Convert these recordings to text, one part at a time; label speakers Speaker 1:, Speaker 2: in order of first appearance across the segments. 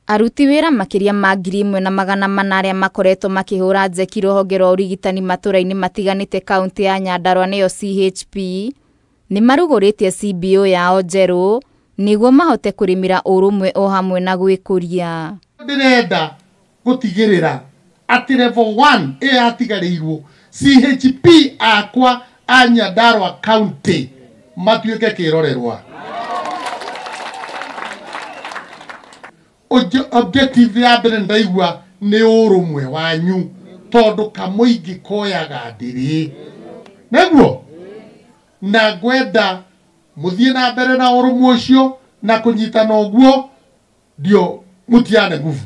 Speaker 1: Aruti wĩra makĩria ma 1,400 arĩa makoretwo makĩhũra njeki rũhonge rwa ũrigitani matũra-inĩ matiganĩte kaunti ya Nyandarua nĩyo CHP nĩ marugũrĩtie CBO yao njerũ nĩguo mahote kũrĩmĩra ũrũmwe o hamwe na gwĩkũria.
Speaker 2: Ndĩrenda gũtigĩrĩra atĩ level 1 ĩyo yatigarĩirwo CHP akwa a Nyandarua County matuĩke kĩrorerwa. Objective ya mbere ndaigua nĩ ũrũmwe wanyu tondũ kamũingĩ koyaga ndĩrĩ nĩguo, na ngwenda mũthiĩ na mbere na ũrũmwe ũcio na kũnyitana ũguo ndio mũtiane nguvu.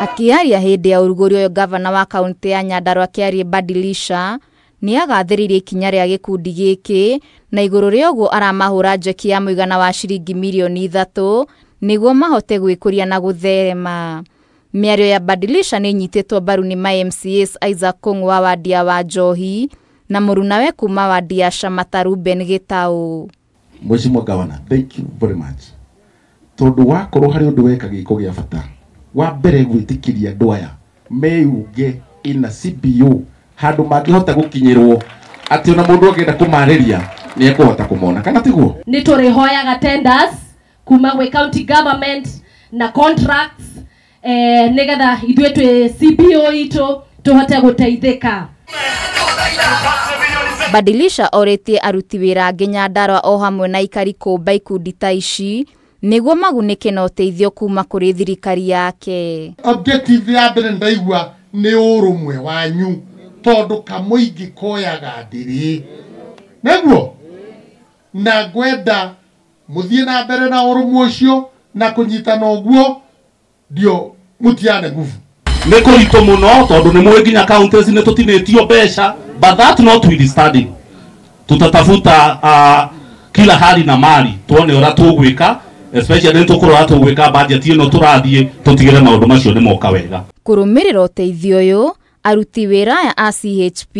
Speaker 1: Akĩaria hĩndĩ ya ũrugũri ũyũ, gavana wa kaunti ya Nyandarua Kĩarie Badilisha nĩ agathĩrĩirie ikinya rĩa gĩkundi gĩkĩ na igũrũ rĩa ũguo aramahũra njeki ya mũigana wa ciringi mirioni 3 nĩguo mahote gwĩkũria na gũtherema. Mĩario ya Badilisha nĩ ĩnyitĩtwo mbaru nĩ ma MCAs Isaac Kũng'ũ wa wadi ya Wanjohi na mũrunawe kuma wadi ya Shamata Ruben Gĩtaũ.
Speaker 3: Mheshimiwa Governor, thank you very much. Tondũ wakorwo harĩ ũndũ weka gĩko gĩa bata wa mbere gwĩtĩkĩria andũ aya meyunge ina CBO handũ mangĩhota gũkinyĩrwo atĩ ona mũndũ angĩenda kũmarĩria nĩ ekũhota kũmona, kana tiguo?
Speaker 4: Nĩ tũrĩhoyaga tenders kuma gwĩ county government na contracts nĩgetha ithuĩ twĩ CBO itũ tũhote gũteithĩka.
Speaker 1: Badilisha orĩtie aruti wĩra angĩ Nyandarua o hamwe na aikari kũmba ikundi ta ici nĩguo magunĩke na ũteithio kuma kũrĩ thirikari yake.
Speaker 2: Objective ya mbere ndaigua nĩ ũrũmwe wanyu tondũ kamũingĩ koyaga ndĩrĩ nĩguo, na ngwenda mũthiĩ na mbere na ũrũmwe ũcio na kũnyitana ũguo ndio mũtiane nguvu.
Speaker 5: Nĩ kũritũ mũno tondũ nĩ mũĩ nginya counties nĩ tũtinĩtio mbeca, but that notwithstanding tutatafuta kila hali na mali tuone ũrĩa tũgwĩka, especially nĩ tũkũrora tũgwĩka budget ĩno tũrathiĩ tũtigĩre maũndũ macio nĩ moka wega.
Speaker 1: Kũrũmĩrĩra ũteithio ũyũ, aruti wĩra aya a CHP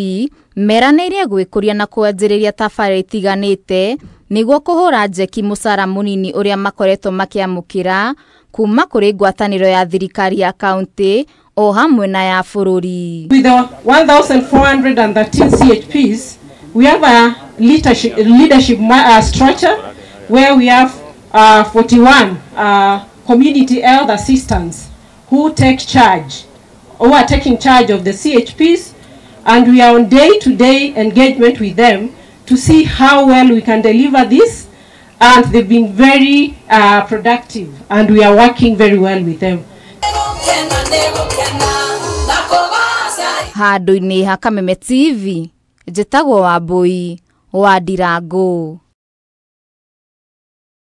Speaker 1: meranĩirie gwĩkũria na kwanjĩrĩria tabarĩra itiganĩte nĩguo kũhũra njeki mũcara mũnini ũrĩa makoretwo makĩamũkĩra kuma kũrĩ ngwatanĩro ya thirikari ya kaunti o hamwe na ya bũrũri.
Speaker 6: With the 1,413 CHPs, we have a leadership structure where we have 41 community health assistants who take charge, who are taking charge of the CHPs, and we are on day-to-day engagement with them to see how well we can deliver this, and they've been very productive, and we are working very well with them.
Speaker 1: Handũ-inĩ ha Kameme TV, njĩtagwo Wambui wa Ndirango.